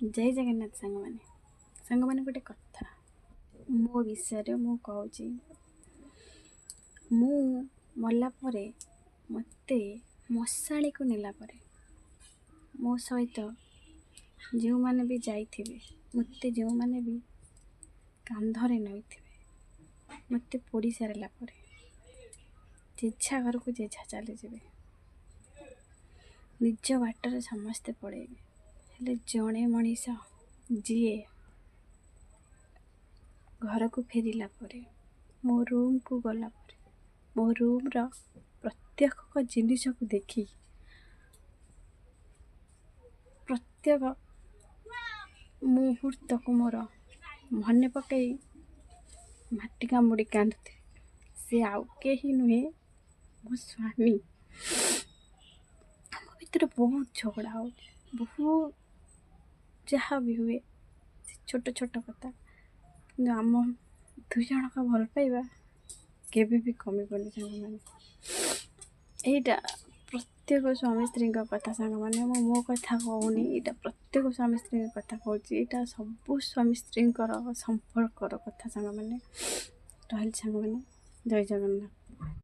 ଜୟ ଜଗନ୍ନାଥ ସାଙ୍ଗମାନେ। ସାଙ୍ଗମାନେ, ଗୋଟେ କଥା ମୋ ବିଷୟରେ ମୁଁ କହୁଛି। ମୁଁ ମଲା ପରେ, ମୋତେ ମଶାଣିକୁ ନେଲା ପରେ, ମୋ ସହିତ ଯେଉଁମାନେ ବି ଯାଇଥିବେ, ମୋତେ ଯେଉଁମାନେ ବି କାନ୍ଧରେ ନେଇଥିବେ, ମୋତେ ପୋଡ଼ି ସାରିଲା ପରେ ଯେଝା ଘରକୁ ଯେଝା ଚାଲିଯିବେ, ନିଜ ବାଟରେ ସମସ୍ତେ ପଳେଇବେ। ହେଲେ ଜଣେ ମଣିଷ ଯିଏ ଘରକୁ ଫେରିଲା ପରେ, ମୋ ରୁମ୍କୁ ଗଲା ପରେ, ମୋ ରୁମ୍ର ପ୍ରତ୍ୟେକ ଜିନିଷକୁ ଦେଖି, ପ୍ରତ୍ୟେକ ମୁହୂର୍ତ୍ତକୁ ମୋର ମନେ ପକାଇ ମାଟି କାମୁଡ଼ି କାନ୍ଦୁଥିବେ, ସେ ଆଉ କେହି ନୁହେଁ, ମୋ ସ୍ୱାମୀ। ଆମ ଭିତରେ ବହୁତ ଝଗଡ଼ା ହେଉଛି, ବହୁତ ଯାହା ବି ହୁଏ ସେ ଛୋଟ ଛୋଟ କଥା, କିନ୍ତୁ ଆମ ଦୁଇ ଜଣଙ୍କ ଭଲ ପାଇବା କେବେ ବି କମିବନି ସାଙ୍ଗମାନେ। ଏଇଟା ପ୍ରତ୍ୟେକ ସ୍ୱାମୀ ସ୍ତ୍ରୀଙ୍କ କଥା ସାଙ୍ଗମାନେ, ମୁଁ ମୋ କଥା କହୁନି, ଏଇଟା ପ୍ରତ୍ୟେକ ସ୍ୱାମୀ ସ୍ତ୍ରୀଙ୍କ କଥା କହୁଛି। ଏଇଟା ସବୁ ସ୍ୱାମୀ ସ୍ତ୍ରୀଙ୍କର ସମ୍ପର୍କର କଥା ସାଙ୍ଗମାନେ। ରହିଲି ସାଙ୍ଗମାନେ, ଜୟ ଜଗନ୍ନାଥ।